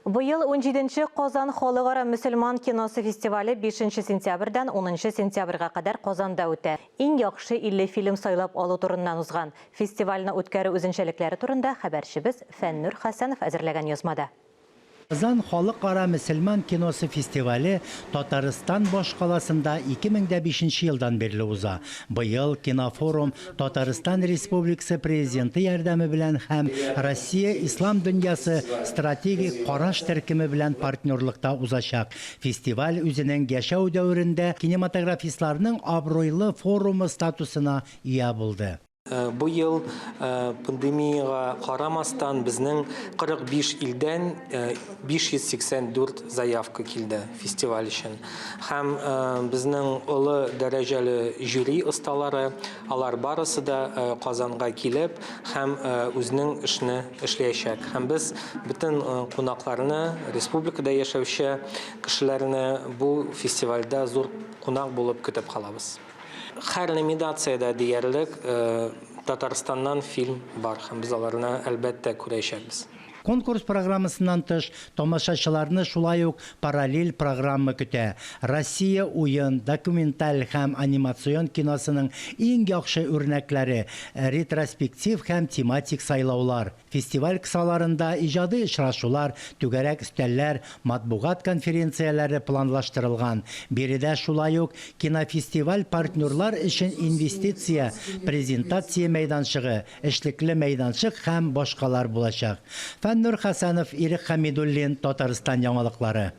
Быел унҗиденче Казан халыкара мөселман киносы фестивале бишенче сентябрьдән унынчы сентябрьгә кадәр Казанда үтә. Иң яхшы 50 фильм сайлап алу турыннан узган. Фестивальне үткәрү үзенчәлекләре турында хәбәрчебез Фәннүр Хәсәнов әзерләгән язмада. Казан халыкара мөселман киносы фестивале Татарстан башкаласында 2005 нче елдан бирле уза. Быел кинофорум Татарстан Республикасы Президенты ярдәме белән һәм Россия Ислам дөньясы стратегик караш төркеме белән партнерлыкта узачак. Фестиваль үзенең яшәү дәверендә кинематографистларның абруйлы форумы статусына ия булды. Бу ел пандемиягә карамастан безнең 45 илдән 584 заявка килде фестиваль өчен. Һәм безнең олы дәрәҗәле жюри осталары, алар барысы да Казанга килеп һәм үзенең эшне эшләячәк. Һәм без бөтен кунакларны, республикада яшәүче кешеләрне бу фестивальдә зур кунак булып көтеп калабыз. Һәр номинациядә диярлек Татарстаннан фильм бар һәм без аларны, әлбәттә, күрәчәкбез. Конкурс программасыннан тыш, тамашачыларны шулай ук параллель программа көтә, Россия уен, документаль һәм анимацион киносының иң яхшы үрнәкләре, ретроспектив һәм тематик сайлаулар. Фестиваль кысаларында иҗади очрашулар, түгәрәк өстәлләр, матбугат конференцияләре планлаштырылган. Биредә шулай ук кинофестиваль партнерлар өчен инвестиция, презентация мәйданчыгы, эшлекле мәйданчык һәм башкалар булачак. Фәннур Хәсәнов, Ирек Хәмидуллин, Татарстан яңалыклары.